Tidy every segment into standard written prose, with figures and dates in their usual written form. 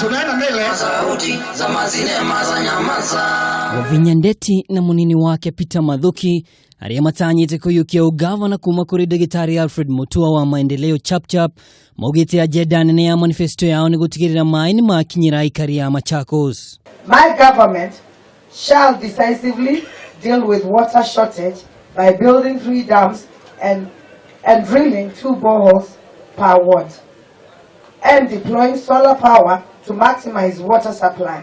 Tunaenda mbele. Sauti za mazinema za nyamaza. Wavinya Ndeti na munini wake Peter Mathuki arĩa matanyĩte kũiyũkia ũgavana kuma kũrĩ ndagĩtarĩ Alfred Mutua wa maendeleo Chapchap maugĩte agenda nene ya manifesto yao nĩ gũtigĩrĩra maĩ nĩ makinyĩra aikari a Machakos. My government shall decisively deal with water shortage by building 3 dams and drilling 2 boreholes per ward and deploying solar power to maximize water supply.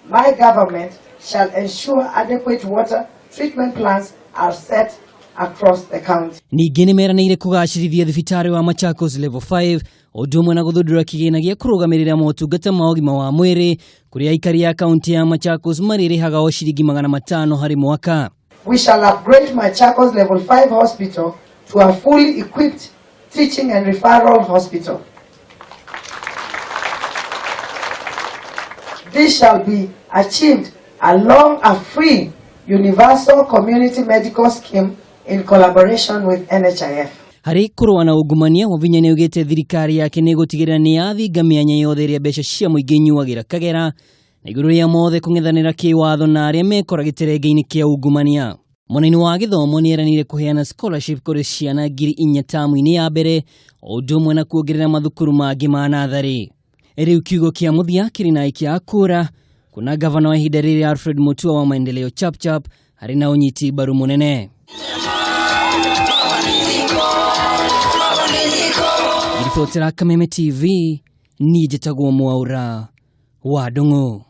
My government shall ensure adequate water treatment plants are set across the county. Ningĩ nĩ meranĩire kũgacĩrithia thibitarĩ wa Machakos Level 5 ũndũ ũmwe na gũthundũra kĩgĩna gĩa kũrũgamĩrĩra motungata ma ũgima wa mwĩrĩ kũrĩ aikari a kaunti ya Machakos marĩrĩhaga o ciringi 500 harĩ mwaka. We shall upgrade Machakos Level 5 Hospital to a fully equipped teaching and referral hospital. This shall be achieved along a free universal community medical scheme in collaboration with NHIF. Harĩ kũrũa na ungumania, Wavinya nĩ augĩte thirikari yake nĩ ĩgũtigĩrĩra nĩ yathinga mĩanya yothe ĩrĩa mbeca cia mũingĩ inyuagĩra kagera na igũrũ rĩa mothe kũng'ethanĩra kĩwatho na arĩa mekora gĩterenge-inĩ kĩa ungumania. Mwena-inĩ wa gĩthomo nĩ eranĩire kũheana scholarship kũrĩ ciana 4,000 tamu-inĩ ya mbere o ũndũ ũmwe na kuongerera mathukuru mangĩ ma natharĩ. Rĩu kiugo kĩa mũthia kĩrĩ na aikia a kura kuna gavana wa ihinda rĩrĩ Alfred Mutua wa maendeleo Chapchap harĩ na ũnyiti mbaru mũnene. Ngiribotera Kameme TV, niĩ njĩtagwo Mwaura wa Ndung'u.